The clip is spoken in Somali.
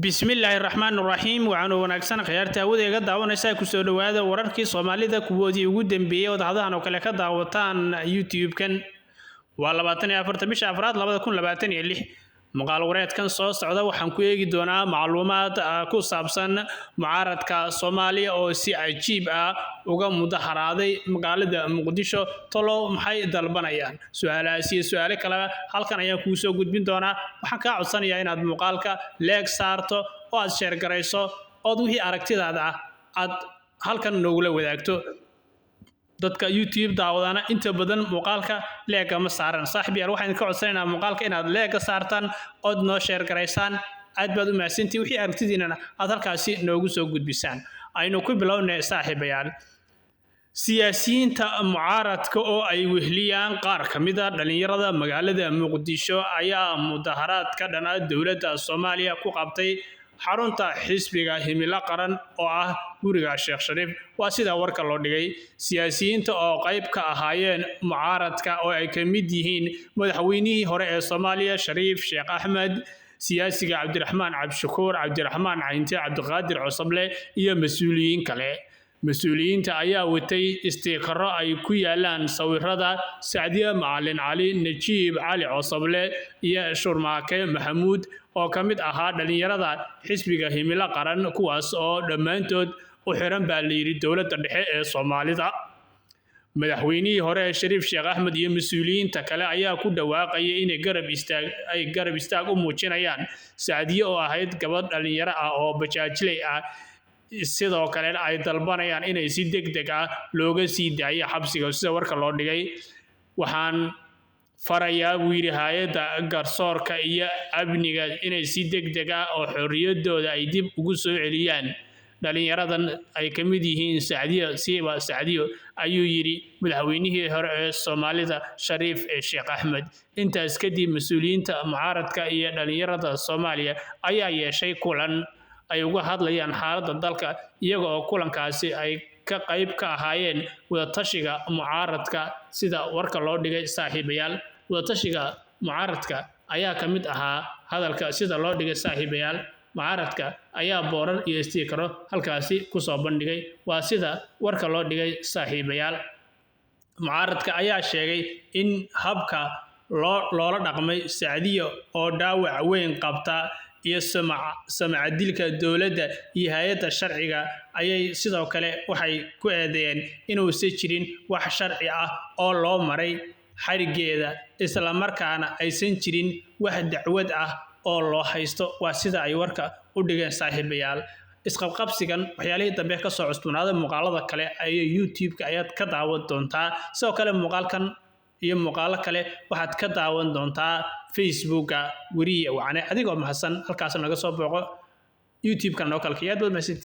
Bismillaahi raxmaani raxiim. Waxaanu wanaagsan khiyaarta hawada iga daawanaysa, kusoo dhawaada wararkii Soomaalida kuwoodii ugu dambeeyey ood hadahan oo kale ka daawataan YouTube-kan. Waa 24-ta bisha afraad 2026. Muuqaal wareedkan soo socda waxaan ku eegi doonaa macluumaad ku saabsan mucaaradka Soomaaliya oo si cajiib ah uga mudaharaaday magaalada Muqdisho. Tolow maxay dalbanayaan? Su-aalahaas iyo su-aalo kaleba halkan ayaan kuu soo gudbin doonaa. Waxaan kaa codsanayaa inaad muuqaalka like saarto oo aad share garayso, ood wixii aragtidaada ah aad halkan noogula wadaagto. Dadka YouTube daawadana inta badan muuqaalka like ma saaran. Saaxiib yaal, waxaan idinka codsanaynaa muuqaalka inaad like saartaan ood noo share garaysaan. Aad baad u mahadsantihiin. Wixii aragtidiinana aad halkaasi noogu soo gudbisaan. Aynu ku bilownay, saaxiibayaal. Siyaasiyiinta mucaaradka oo ay wehliyaan qaar ka mid a dhalinyarada magaalada Muqdisho ayaa mudaharaad ka dhana dowladda Soomaaliya ku qabtay xarunta xisbiga Himilo Qaran oo ah guriga Sheekh Shariif. Waa sida warka loo dhigay. Siyaasiyiinta oo qayb ka ahaayeen mucaaradka oo ay ka mid yihiin madaxweynihii hore ee Soomaaliya Shariif Sheekh Axmed, siyaasiga Cabdiraxmaan Cabdishakuur, Cabdiraxmaan Caynte, Cabdiqaadir Cosoble iyo mas-uuliyiin kale. Mas-uuliyiinta ayaa watay istiikaro ay ku yaalaan sawirada Sacdiye Macalin Cali, Najiib Cali Cosoble iyo Shurmaake Maxamuud oo ka mid ahaa dhalinyarada xisbiga Himilo Qaran, kuwaas oo dhammaantood u xiran baa layidhi dowladda dhexe ee Soomaalida. Madaxweynihii hore ee Shariif Sheekh Axmed iyo mas-uuliyiinta kale ayaa ku dhawaaqayay inay garab istaag ay garab istaag u muujinayaan Sacdiye oo ahayd gabadh dhalinyaro ah oo bajaajley ah, sidoo kalena ay dalbanayaan inay si degdeg ah looga sii daayo xabsiga, sida warka loo dhigay. "Waxaan farayaa," buu yidhi, "hay'adda garsoorka iyo amniga inay si degdeg ah oo xorriyaddooda ay dib ugu soo celiyaan dhalinyaradan ay ka mid yihiin Sacdiyo, siiba Sacdiyo," ayuu yidhi madaxweynihii hore ee Soomaalida Shariif ee Sheekh Axmed. Intaas kadib mas-uuliyiinta mucaaradka iyo dhalinyarada Soomaaliya ayaa yeeshay kulan ay uga hadlayaan xaaladda dalka, iyaga oo kulankaasi ay ka qayb ka ahaayeen wadatashiga mucaaradka, sida warka loo dhigay, saaxiibayaal. Wadatashiga mucaaradka ayaa ka mid ahaa hadalka sida loo dhigay, saaxiibayaal. Mucaaradka ayaa boorar iyo istiikaro halkaasi kusoo bandhigay. Waa sida warka loo dhigay, saaxiibayaal. Mucaaradka ayaa sheegay in habka loola dhaqmay Sacdiyo oo dhaawac weyn qabta iyo samacadilka dowladda iyo hay-adda sharciga ayay sidoo kale waxay ku eedeeyeen inuusan jirin wax sharci ah oo loo maray xarigeeda, isla markaana aysan jirin wax dacwad ah oo loo haysto. Waa sida ay warka u dhigeen, saaxiibayaal. Isqabqabsigan waxyaalihii dambe ka soo cusboonaada muuqaalada kale ayay YouTube-ka ayaad ka daawan doontaa. Sidoo kale muuqaalkan iyo muuqaalo kale waxaad ka daawan doontaa Facebooka Weriye Wacane. Adigoo mahadsan, halkaas naga soo booqo, YouTube-ka noo kale. Aad baad mahadsantihiin.